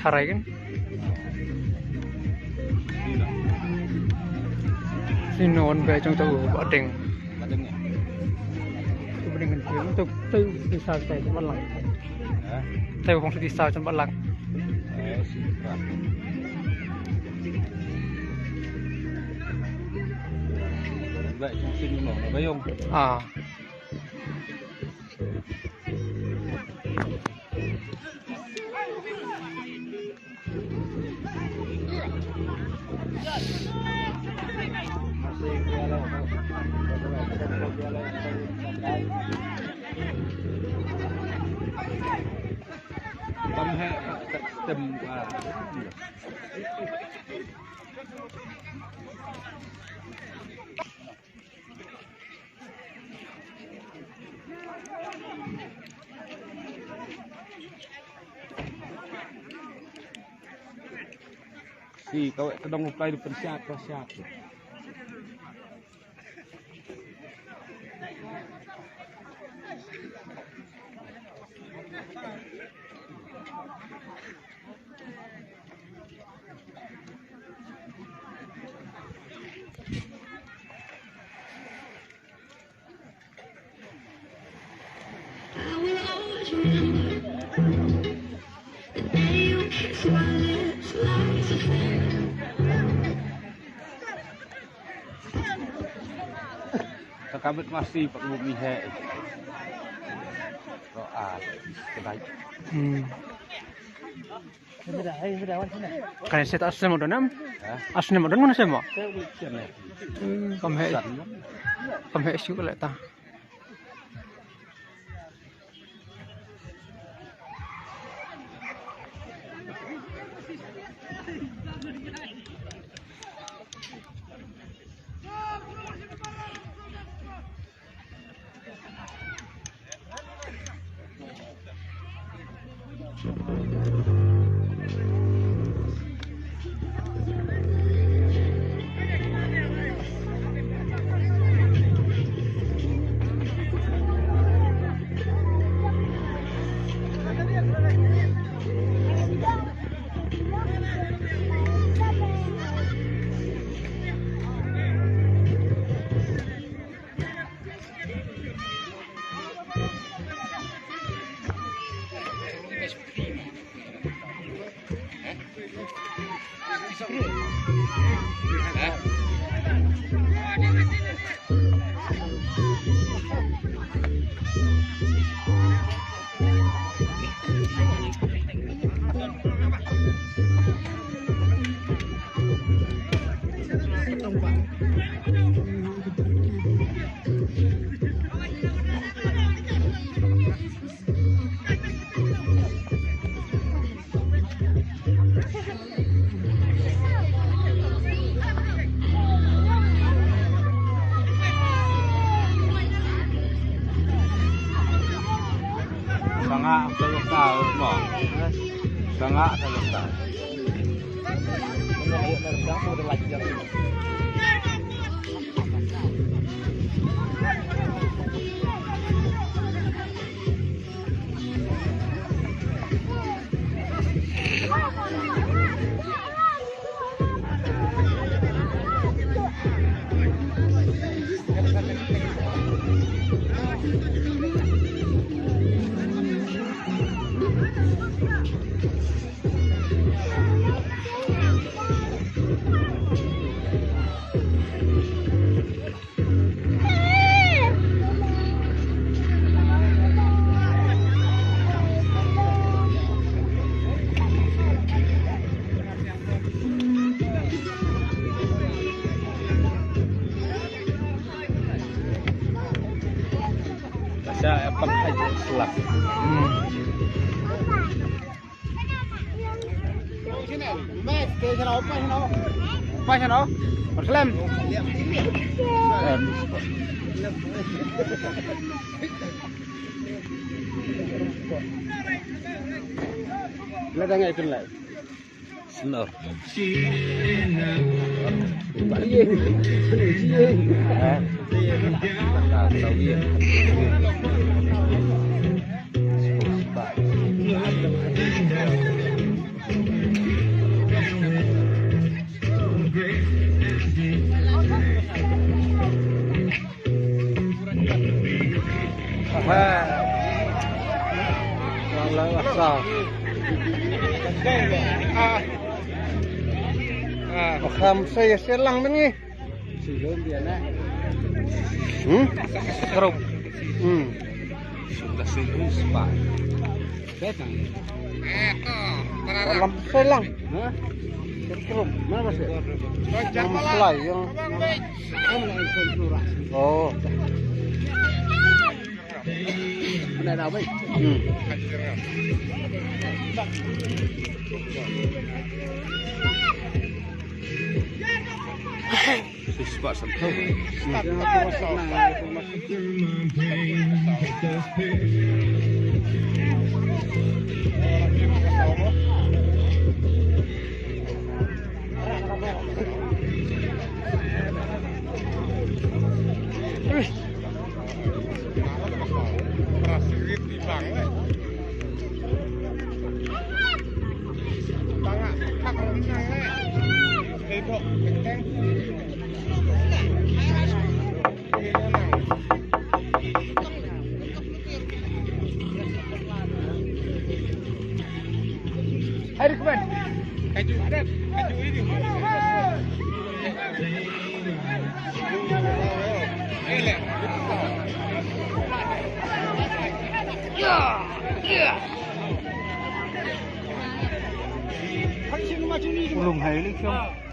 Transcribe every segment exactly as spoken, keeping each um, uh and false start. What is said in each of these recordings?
Tharai kan? Sino on ba jong tu ba ding. Ba ding ya? Tu ba ding kan tu, tu, tu di sa sa ba lang. Ha? Tu bang di sa ba lang. Eh, si Prak. Ba jong sino no, ba jong. Ah. Tam he, tem, ah. Si kawek kedong uplai di pensiap, pensiap. Ka kabit masi pak bumi he. Roa kedai. Hmm. Kan set asem do nam? Ha? Asem do nam asem? Asem ne. Hmm, kam he. Asem. Kam he shu le ta. Sangah ka lokal mo. Sangah ka lokal. Sa pang aja selak. Hmm. Bila dah ngai tu lai. Kham sa ïa selang men ngi. Hmm? Krup. Hmm. Sudah sih, sepah. Lam selang. Hah? Krup. Mana masih? Yang selai, yang Oh. Hmm. Hai, Rukman. Kaju adat, kaju ini. Ulung hai li kyong.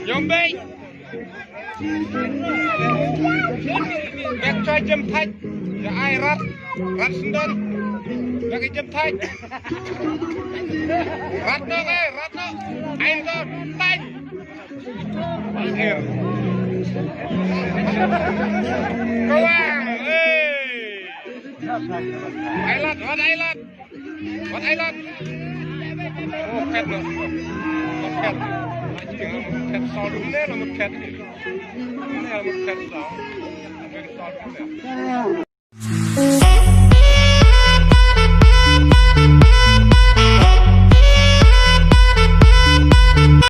Yombei. Bek choi jem thait. Ya ai rat. Rat sendon. Bek jem thait. Rat no, eh, rat no. Ai no. Thait. Kawang, eh. Ai lat, wat ai lat. Wat ai lat. Oh, phet lo. Oh, phet. Phet sol ne lo, phet. Ne lo, phet sol. Phet sol ne.